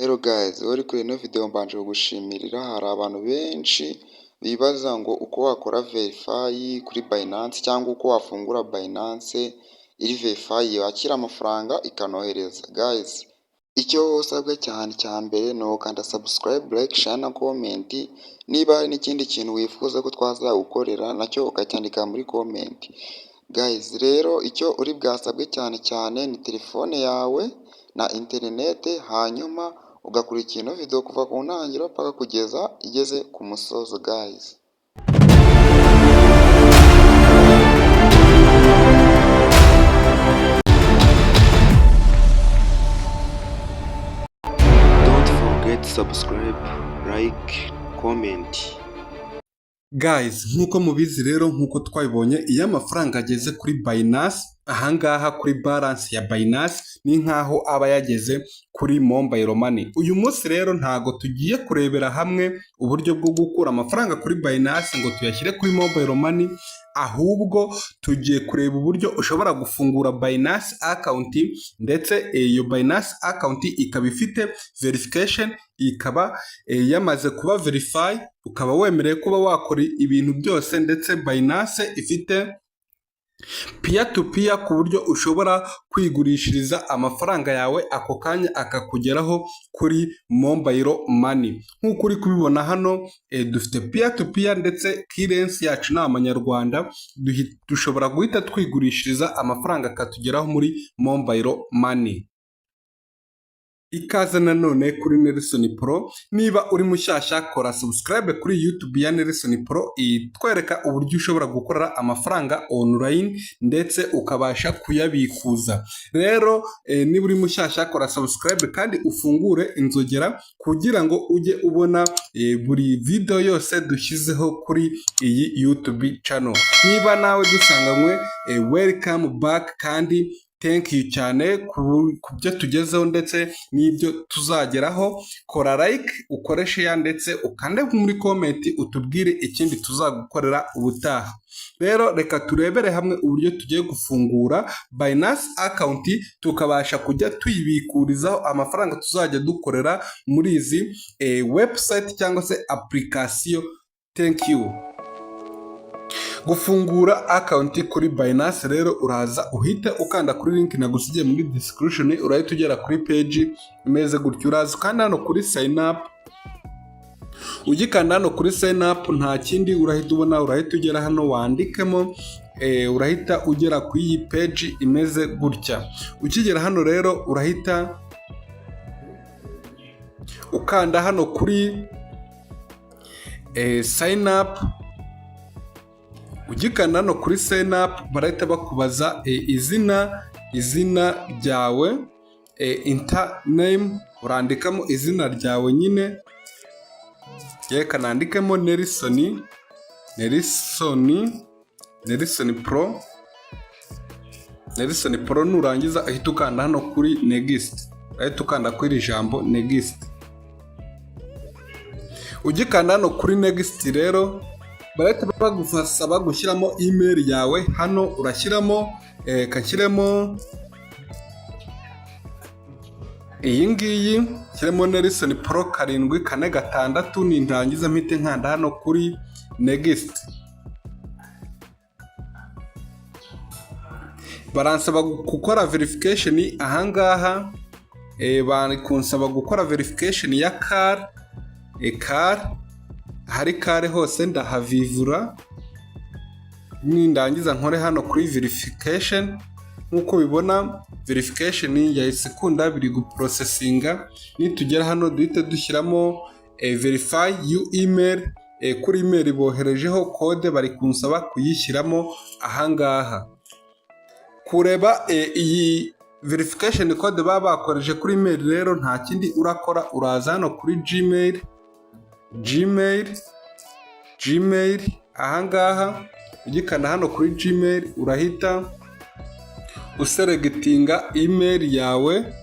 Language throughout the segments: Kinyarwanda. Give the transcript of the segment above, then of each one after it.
Hello guys, uri kuri ino video mbanje kugushimira. Hari abantu benshi bibaza ngo uko wakora verify kuri Binance cyangwa uko wafungura Binance iri verify, yakira amafaranga ikanohereza. Guys, icyo usabwa cyane cya mbere ni ugukanda subscribe, like, share na comment. Niba hari n'ikindi kintu wifuza ko twazagukorera, nacyo ukacyandika muri comment. Guys, rero icyo uri bwasabwe cyane cyane ni telefone yawe na interinete, hanyuma ugakurikira ino video kuva ku ntangiriro paka kugeza igeze ku musozo, guys. Don't forget subscribe, like, comment. Guys, nk'uko mubizi rero, nk'uko twabibonye, iyo amafaranga ageze kuri Binance, ahangaha kuri balance ya Binance, ni nk'aho aba yageze kuri mobile money. Uyu munsi rero ntago tugiye kurebera hamwe uburyo bwo gukura amafaranga kuri Binance ngo tuyashyire kuri mobile money, ahubwo tugiye kureba uburyo ushobora gufungura Binance account, ndetse iyo Binance account ikaba ifite verification, ikaba yamaze kuba verify, ukaba wemerewe kuba wakora ibintu byose, ndetse Binance ifite peer to peer, ku buryo ushobora kwigurishiriza amafaranga yawe ako kanya akakugeraho kuri mobile money. Nk'uko uri kubibona hano, dufite peer to peer, ndetse currency yacu ni amanyarwanda. Dushobora guhita twigurishiriza amafaranga akatugeraho muri mobile money. Ikaze nanone kuri Nelson Pro. Niba uri mushyashya, kora subscribe kuri YouTube ya Nelson Pro, itwereka uburyo ushobora gukorera amafaranga online ndetse ukabasha kuyabikuza. Rero niba uri mushyashya, kora subscribe kandi ufungure inzogera kugira ngo ujye ubona buri video yose dushyizeho kuri iyi YouTube channel. Niba nawe dusanganywe, welcome back kandi thank you cyane ku byo tugezeho ndetse n'ibyo tuzageraho. Kora like, ukore share, ndetse ukande muri comment utubwire ikindi tuzagukorera ubutaha. Rero reka turebere hamwe uburyo tugiye gufungura Binance account, tukabasha kujya tuyibikurizaho amafaranga tuzajya dukorera muri izi website cyangwa se application. Thank you. Gufungura account kuri Binance rero, uraza uhite ukanda kuri link nagusigiye muri description, urahita ugera kuri page imeze gutyo. Uraza ukanda hano kuri sign up. Ugikanda hano kuri sign up, nta kindi urahita ubona, urahita ugera hano wandikemo, urahita ugera ku iyi page imeze gutya. Ukigera hano rero, urahita ukanda hano kuri sign up. Ugikanda hano kuri sign up, barahita bakubaza izina ryawe, enter name, urandikamo izina ryawe nyine. Reka nandikemo Nelson, Nelson, Nelson Pro, Nelson Pro. Nurangiza uhita ukanda hano kuri next, urahita ukanda kuri iri jambo next. Ugikanda hano kuri next rero, barahita bagusaba gushyiramo email yawe. Hano urashyiramo, kashyiremo iyi ngiyi, shyiremo Nelson Pro 746. Nindangiza mpite nkanda hano kuri next. Baransaba gukora verification ahangaha, bari kunsaba gukora verification ya car, car ahari kare hose ndahavivura. Nindangiza nkore hano kuri verification. Nk'uko ubibona, verification yahise ikunda, biri guprocessinga. Nitugera hano duhite dushyiramo verify your email. Kuri email boherejeho code, bari kunsaba kuyishyiramo ahangaha. Kureba iyi verification code baba bakoreje kuri email rero, nta kindi urakora, uraza hano kuri Gmail, Gmail, Gmail ahangaha. Ugikanda hano kuri Gmail, urahita uselectinga email yawe.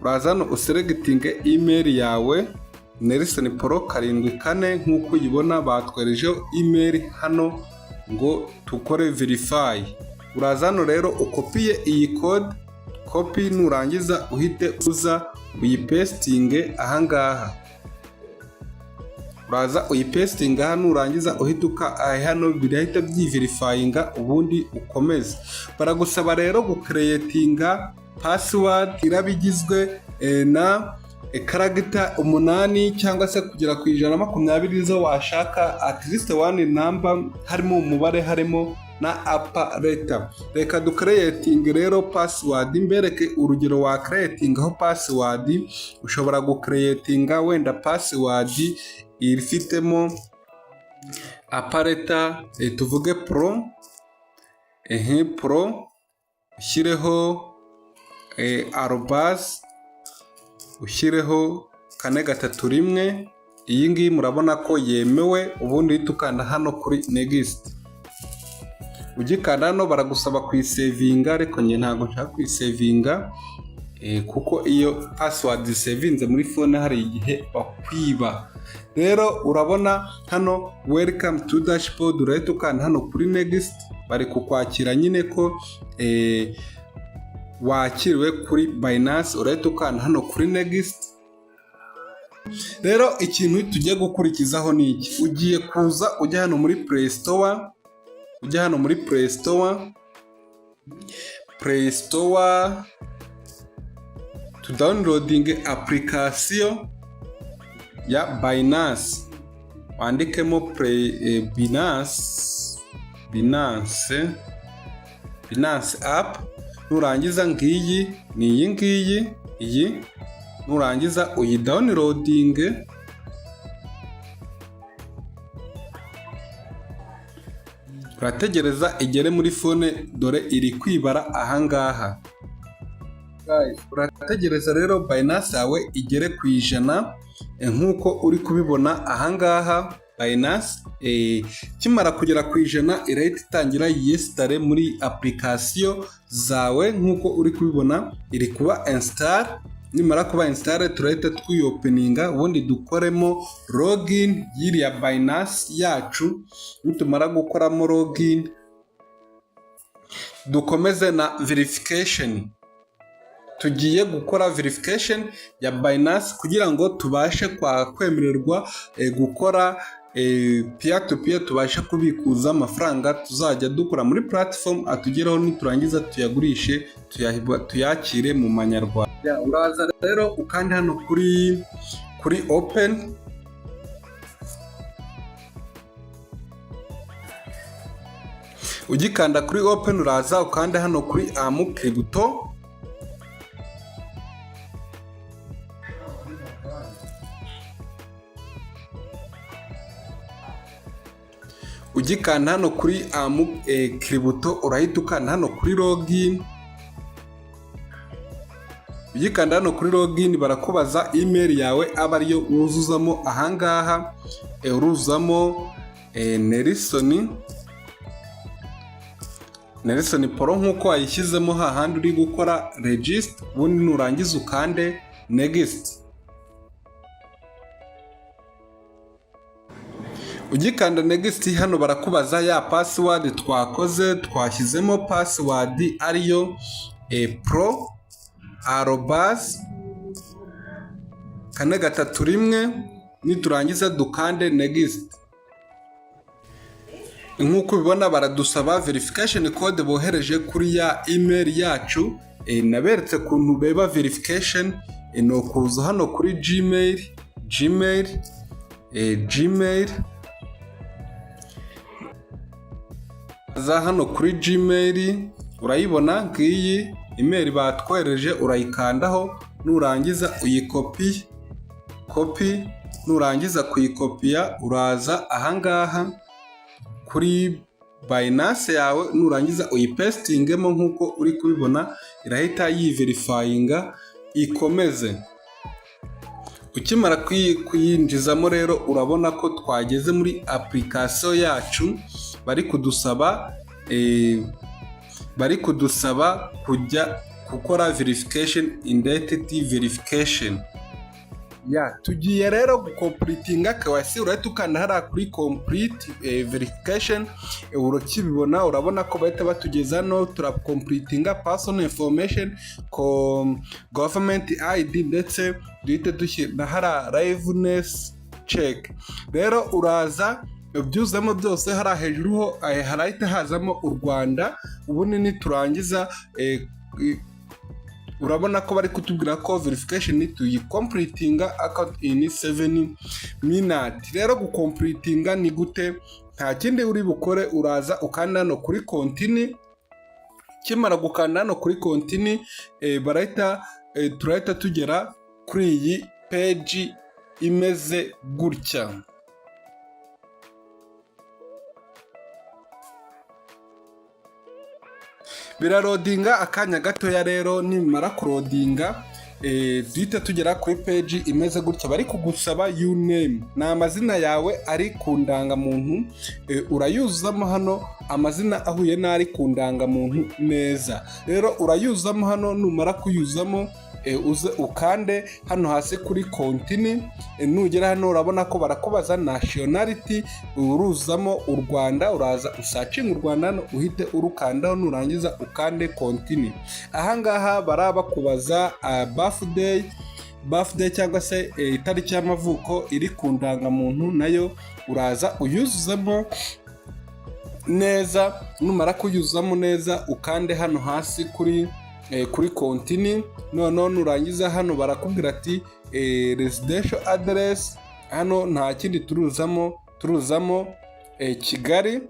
Uraza hano uselectinge email yawe, Nelson Pro 74. Nk'uko uyibona, batwerejeho email hano ngo tukore verify. Uraza hano rero ukopiye iyi code, copy. Nurangiza uhite uza Uyipastinge ahangaha. Uraza uyipastinga hano, nurangiza uhita hano birahita byiverifyinga, ubundi ukomeze. Baragusaba rero gucreatinga password iraba igizwe na character 8 cyangwa se kugera ku 120 zo washaka, at least one number, harimo umubare, harimo na upper letter. Reka ducreatinge rero password, mbereke urugero wa creatingaho password. Ushobora gucreatinga wenda password ifitemo upper letter, tuvuge pro, ehe, pro, ushyireho arobase, ushyireho 431. Iyi ngiyi murabona ko yemewe. Ubundi uhita ukanda hano kuri next. Ugikanda hano baragusaba kuyisavinga, ariko njye ntabwo nshaka kuyisavinga, kuko iyo password zisavinze muri phone hari igihe bakwiba. Rero urabona hano "Welcome to dashboard", urahita ukanda hano kuri next. Bari kukwakira nyine ko wakiriwe kuri Binance. Urahita ukanda hano kuri next. Rero ikintu tugiye gukurikizaho ni iki: ugiye kuza ujya hano muri Play Store, ujya hano muri Play Store, Play Store, tudownloadinge application ya Binance, wandikemo Play Binance, Binance, Binance app. Nurangiza ngiyi, ni iyi ngiyi iyi. Nurangiza uyidownloadinge. Urategereza igere muri phone. Dore iri kwibara ahangaha. Urategereza rero Binance yawe igere ku 100 nk'uko uri kubibona ahangaha. Binance kimara kugera ku 100 irahita itangira yinstalle muri application zawe. Nk'uko uri kubibona iri kuba install. Nimara kuba install turahita twiopeninga, ubundi dukoremo login y'iriya Binance yacu. Nitumara gukoramo login dukomeze na verification. Tugiye gukora verification ya Binance kugira ngo tubashe kwemererwa gukora peer to peer, tubashe kubikuza amafaranga tuzajya dukora muri platform atugeraho, niturangiza tuyagurishe tuyakire mu manyarwanda. Uraza rero ukanda hano kuri open. Ugikanda kuri open uraza ukanda hano kuri am crypto. Ugikanda hano kuri am crypto urahita ukanda hano kuri login. Ugikanda hano kuri login barakubaza email yawe, aba ariyo wuzuzamo ahangaha. Uruzamo Nelson, Nelson Pro, nk'uko wayishyizemo hahandi uri gukora register. Ubundi nurangiza ukande next. Ugikanda next hano barakubaza ya password twakoze. Twashyizemo password ariyo pro arobase 431. Niturangiza dukande next. Nk'uko ubibona baradusaba verification code bohereje kuri ya email yacu. Naberetse ukuntu beba verification, ni ukuza hano kuri Gmail, Gmail, Gmail, za hano kuri Gmail urayibona ngiyi email batwohereje, urayikandaho. Nurangiza uyikopi, copy. Nurangiza kuyikopiya uraza ahangaha kuri Binance yawe, nurangiza uyipastingemo nk'uko uri kubibona, irahita yiverifyinga ikomeze. Ukimara kuyinjizamo rero urabona ko twageze muri application yacu. Bari kudusaba kujya gukora verification, identity verification. Ya, tugiye rero gucompletinga KYC. Urahita ukanda hariya kuri complete verification. Urakibibona, urabona ko bahita batugeza hano. Turacompletinga personal information, government ID, ndetse duhite dushyira hariya liveness check. Rero uraza ubyuzamo byose. Hariya hejuru ho harahita hazamo u Rwanda. Ubundi niturangiza, urabona ko bari kutubwira ko verification tuyicompletinga account in 7 minutes. Rero gucompletinga ni gute? Nta kindi uri bukore, uraza ukanda hano kuri continue. Kimara gukanda hano kuri continue, barahita turahita tugera kuri iyi page imeze gutya. Biraloadinga akanya gatoya. Rero nimara kuloadinga, duhita tugera kuri page imeze gutya. Bari kugusaba uname, ni amazina yawe ari ku ndangamuntu. Urayuzamo hano amazina ahuye n'ari ku ndangamuntu neza. Rero urayuzamo hano. Numara kuyuzamo, uze ukande hano hasi kuri continue. Nugera hano urabona ko barakubaza nationality, uruzamo u Rwanda. Uraza usearchinga u Rwanda hano, uhite urukandaho. Nurangiza ukande continue. Ahangaha baraba bakubaza birthday cyangwa se itariki y'amavuko iri ku ndangamuntu, nayo uraza uyuzuzemo neza. Numara kuyuzamo neza, ukande hano hasi kuri continue. Noneho nurangiza, hano barakubwira ati residential address. Hano nta kindi turuzamo, turuzamo Kigali,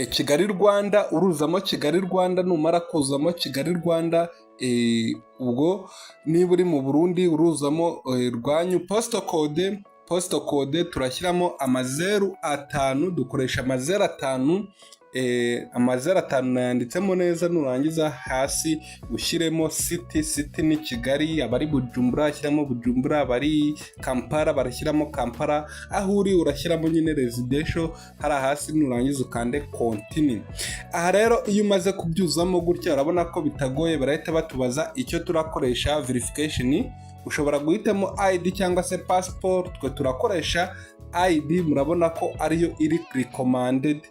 Kigali Rwanda. Uruzamo Kigali Rwanda. Numara kuzamo Kigali Rwanda, ubwo niba uri mu Burundi uruzamo rwanyu. Postal code, postal code turashyiramo amazeru atanu, dukoresha amazeru atanu. Amazeru atanu nayanditsemo neza. Nurangiza hasi ushyiremo city. City ni Kigali. Abari Bujumbura ashyiramo Bujumbura, abari Kampala barashyiramo Kampala. Aho uri urashyiramo nyine residential hariya hasi. Nurangiza ukande continue. Aha rero iyo umaze kubyuzamo gutya, urabona ko bitagoye, barahita batubaza icyo turakoresha verification. Ushobora guhitamo ID cyangwa se passport. Twe turakoresha ID, murabona ko ariyo iri recommended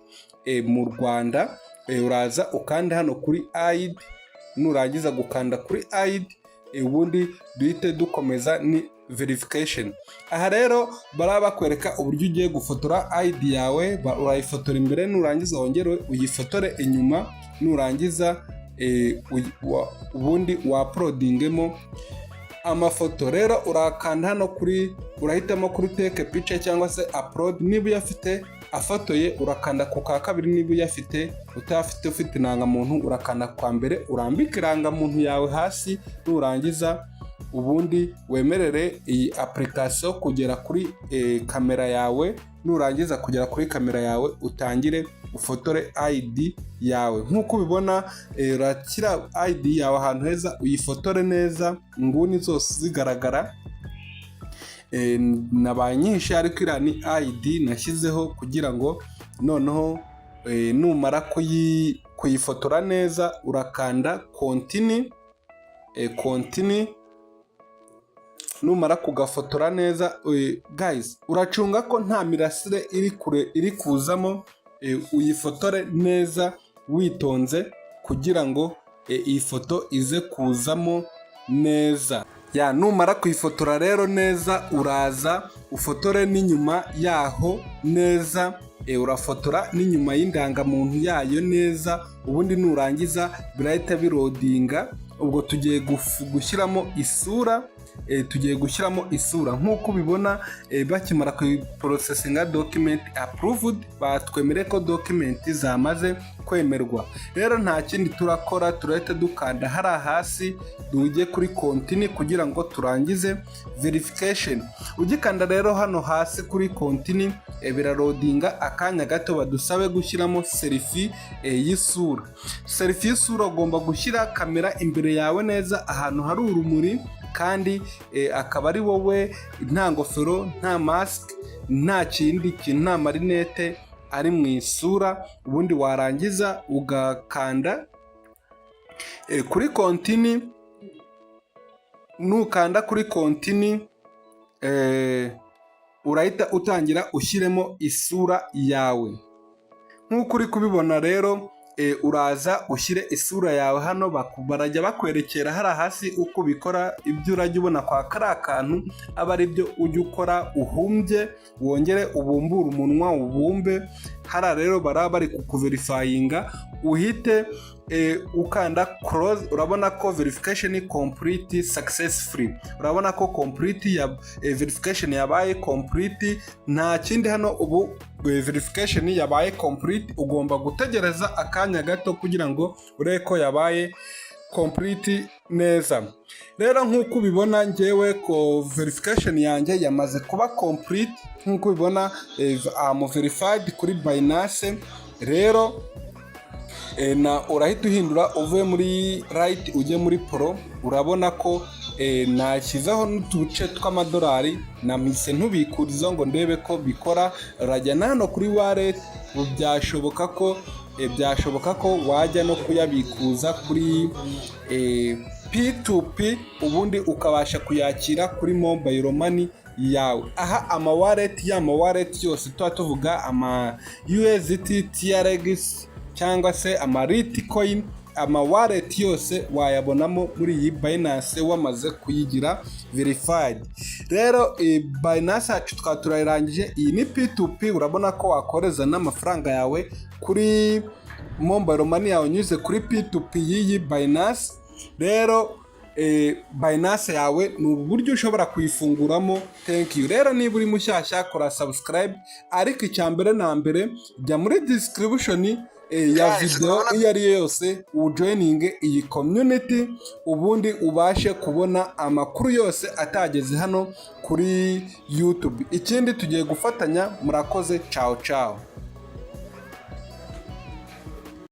mu Rwanda. Uraza ukanda hano kuri ID. Nurangiza gukanda kuri ID, ubundi duhite dukomeza ni verification. Aha rero baraba bakwereka uburyo ugiye gufotora ID yawe. Urayifotora imbere, nurangiza wongere uyifotore inyuma, nurangiza ubundi wauploadingemo amafoto. Rero urakanda hano kuri, urahitamo kuri take picture cyangwa se upload. Niba uyafite afotoye, urakanda ku ka kabiri. Niba uyafite utayafite, ufite indangamuntu, urakanda kwa mbere, urambike irangamuntu yawe hasi. Nurangiza ubundi wemerere iyi application kugera kuri kamera yawe. Nurangiza kugera kuri kamera yawe, utangire ufotore ID yawe. Nk'uko ubibona, urakira ID yawe ahantu heza, uyifotore neza, inguni zose zigaragara. Nabaye nyinshi, ariko iriya ni ID nashyizeho kugira ngo noneho numara kuyifotora neza, urakanda continue. Continue. Numara kugafotora neza, guys, uracunga ko nta mirasire iri kure iri kuzamo. Uyifotore neza witonze kugira ngo iyi foto ize kuzamo neza. Ya, numara kuyifotora rero neza, uraza ufotore n'inyuma yaho neza. Urafotora n'inyuma y'indangamuntu yayo neza. Ubundi nurangiza birahita biloadinga. Ubwo tugiye gushyiramo isura. Tugiye gushyiramo isura. Nk'uko ubibona, bakimara kuyiprocessinga, document approved, batwemere ko document zamaze kwemerwa. Rero nta kindi turakora, turahita dukanda hariya hasi, tujye kuri continue kugira ngo turangize verification. Ugikanda rero hano hasi kuri continue, biraloadinga akanya gato, badusabe gushyiramo selfie y'isura. Selfie y'isura, ugomba gushyira kamera imbere yawe neza, ahantu hari urumuri, kandi akaba ari wowe, nta ngofero, nta mask, nta kindi kintu, nta marinete ari mu isura. Ubundi warangiza ugakanda kuri continue. Nukanda kuri continue, Urahita utangira ushyiremo isura yawe nk'uko uri kubibona. Rero uraza ushyire isura yawe hano, barajya bakwerekera hariya hasi uko ubikora. Ibyo urajya ubona kwa kariya kantu aba ari byo ujya ukora, uhumbye, wongere ubumbure umunwa, ubumbe hariya. Rero baraba bari kukuverifyinga, uhite ukanda close. Urabona ko verification complete successfully. Urabona ko complete ya verification yabaye complete. Nta kindi hano, ubu verification yabaye complete. Ugomba gutegereza akanya gato kugira ngo urebe ko yabaye complete neza. Rero nk'uko ubibona, ngewe ko verification yanjye yamaze kuba complete. Nk'uko ubibona, am verified kuri Binance. Rero na urahita uhindura uvuye muri Lite ujye muri Pro. Urabona ko nashyizeho n'uduce tw'amadolari, namise ntubikurizo ngo ndebe ko bikora. Urajya na hano kuri wallet, byashoboka ko wajya no kuyabikuza kuri P2P, ubundi ukabasha kuyakira kuri mobile money yawe. Aha ama wallet, ya ma wallet yose tuba tuvuga, ama USDT, TRX cyangwa se ama Litecoin, ama wallet yose wayabonamo muri iyi Binance wamaze kuyigira verified. Rero iyi Binance yacu twaba turayirangije. Iyi ni P2P. Urabona ko wakoreza n'amafaranga yawe kuri mobile money yawe unyuze kuri P2P y'iyi Binance. Rero Binance yawe ni ubu buryo ushobora kuyifunguramo. Thank you. Rero niba uri mushyashya, kora subscribe, ariko icya mbere na mbere jya muri description ya Guys, video urabona iyo ari yo yose, ujoininge iyi community, ubundi ubashe kubona amakuru yose atageze hano kuri YouTube. Ikindi tugiye gufatanya. Murakoze, ciao ciao.